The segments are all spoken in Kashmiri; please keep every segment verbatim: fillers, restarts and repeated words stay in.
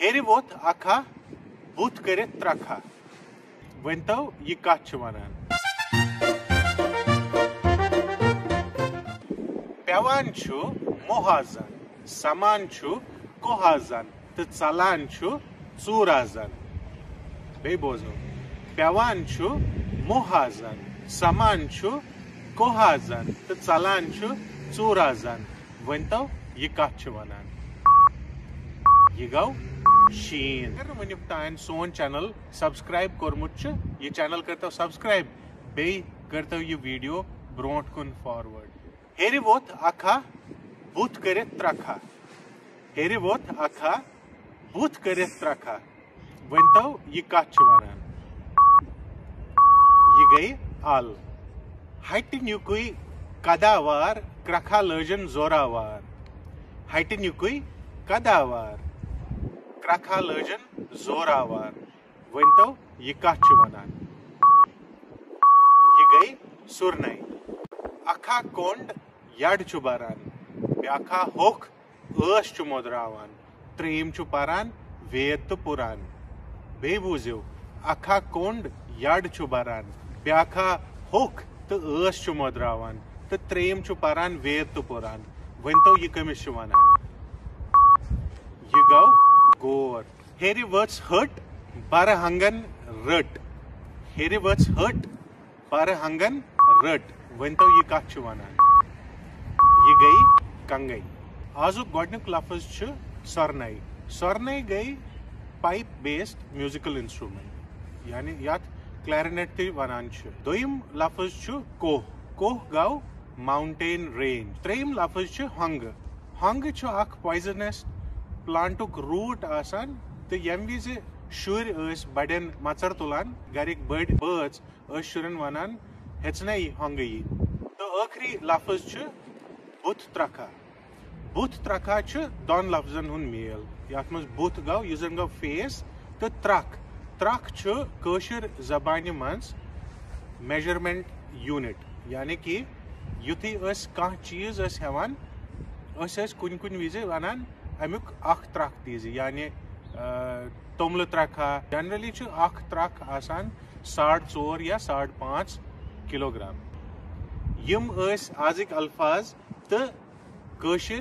ہیٚرِ ووٚتھ اکھا، بُتھ کٔرِتھ ترٛکھا۔ ؤنۍ تو، یہِ کتھ چھِ ونان؟ پٮ۪وان چھُ موہازن، سمان چھُ کوہازن، تہٕ ژلان چھُ ژوٗرازن۔ بیٚیہِ بوزو، پٮ۪وان چھُ موہازن، سمان چھُ کوہازن، تہٕ ژلان چھُ ژوٗرازن۔ ؤنۍ تو، یہِ کتھ چھِ ونان؟ یہِ گوٚو شیٖن۔ اگر نہٕ وٕنیُک تام سون چینل سبسکرائب کوٚرمُت چھُ، یہِ چینل کٔرتو سبسکرائب، بیٚیہِ کٔرتو یہِ ویڈیو برونٛٹھ کُن فاروٲرڈ۔ ہیٚرِ ووٚتھ اکھا، بُتھ کٔرِتھ ترٛکھا۔ ہیٚرِ ووٚتھ اکھا، بُتھ کٔرِتھ ترٛکھا۔ ؤنۍ تو، یہِ کتھ چھِ ونان؟ یہِ گٔے ال۔ ہٹہِ نیُکُے قداوار، کرٛکھا لٲجِن زوراوار۔ ہٹہِ نیُکُے قداوار، کرٛکھا لٲجِن زوراوار۔ ؤنۍ تو، یہِ کتھ چھِ ونان؟ یہِ گٔے سُرنے۔ اکھا کونڈ یڈ چھُ بران، بیاکھا ہوٚکھ ٲس چھُ مۄدراوان، ترٛیٚیِم چھُ پران وید تہٕ پُران۔ بیٚیہِ بوٗزِو، اکھا کونڈ یڈ چھُ بران، بیاکھا ہوٚکھ تہٕ ٲس چھُ مۄدراوان، تہٕ ترٛیٚیِم چھُ پران وید تہٕ پُران۔ ؤنۍ تو، یہِ کٔمِس چھِ ونان؟ یہِ گوٚو گور۔ ہیٚرِ ؤژھ ۂٹ، بَرٕ ہنٛگن رٔٹ۔ ہیٚرِ ؤژھ ۂٹ، بَرٕ ہنٛگن رٔٹ۔ ؤنۍ تو، یہِ کَتھ چھِ وَنان؟ یہِ گٔے کنٛگَے۔ آزُک گۄڈٕنیُک لفظ چھُ سۄرنَے۔ سۄرنَے گٔے pipe based musical instrument، یعنی یَتھ clarinet تہِ وَنان چھِ۔ دوٚیِم لفظ چھُ کوہ۔ کوہ گوٚو mountain range۔ ترٛیٚیِم لفظ چھُ ہۄنٛگہٕ۔ ہۄنٛگہٕ چھُ اکھ poisonous plantُک root آسان، تہٕ ییٚمہِ وِزِ شُرۍ ٲسۍ بڑٮ۪ن مژر تُلان، گرِکۍ بٔڑۍ بٲژ ٲسۍ شُرٮ۪ن ونان، "ہیٚژٕنے ہۄنٛگہٕ یی۔" تہٕ ٲخری لفظ چھُ بُتھ ترکھا۔ بُتھ ترکھا چھُ دۄن لفظن ہُنٛد میل، یتھ منٛز بُتھ گوٚو، یُس زن گوٚو face، تہٕ ترکھ۔ ترکھ چھُ کٲشِر زبانہِ منٛز measurement unit، یعنی کہِ یُتھُے أسۍ کانٛہہ چیٖز ٲسۍ ہٮ۪وان، أسۍ ٲسۍ کُنہِ کُنہِ وِزِ وَنان، "اَمیُک اَکھ ترٛکھ دیٖزِ"، یعنی، آ، توٚملہٕ ترٛکھا۔ Generally چھُ اَکھ ترٛکھ آسان ساڑ ژور یا ساڑ پانٛژھ کِلوگرام۔ یِم ٲسۍ آزٕکۍ الفاظ تہٕ کٲشِر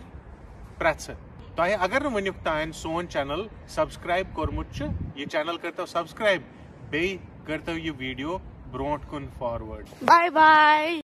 پرٛژھٕ۔ تۄہہِ اگر نہٕ وٕنیُک تام سون channel subscribe کوٚرمُت چھُ، یہِ channel کٔرۍتو subscribe، بیٚیہِ کٔرۍتو یہِ video برونٛٹھ کُن forward۔ Bye bye۔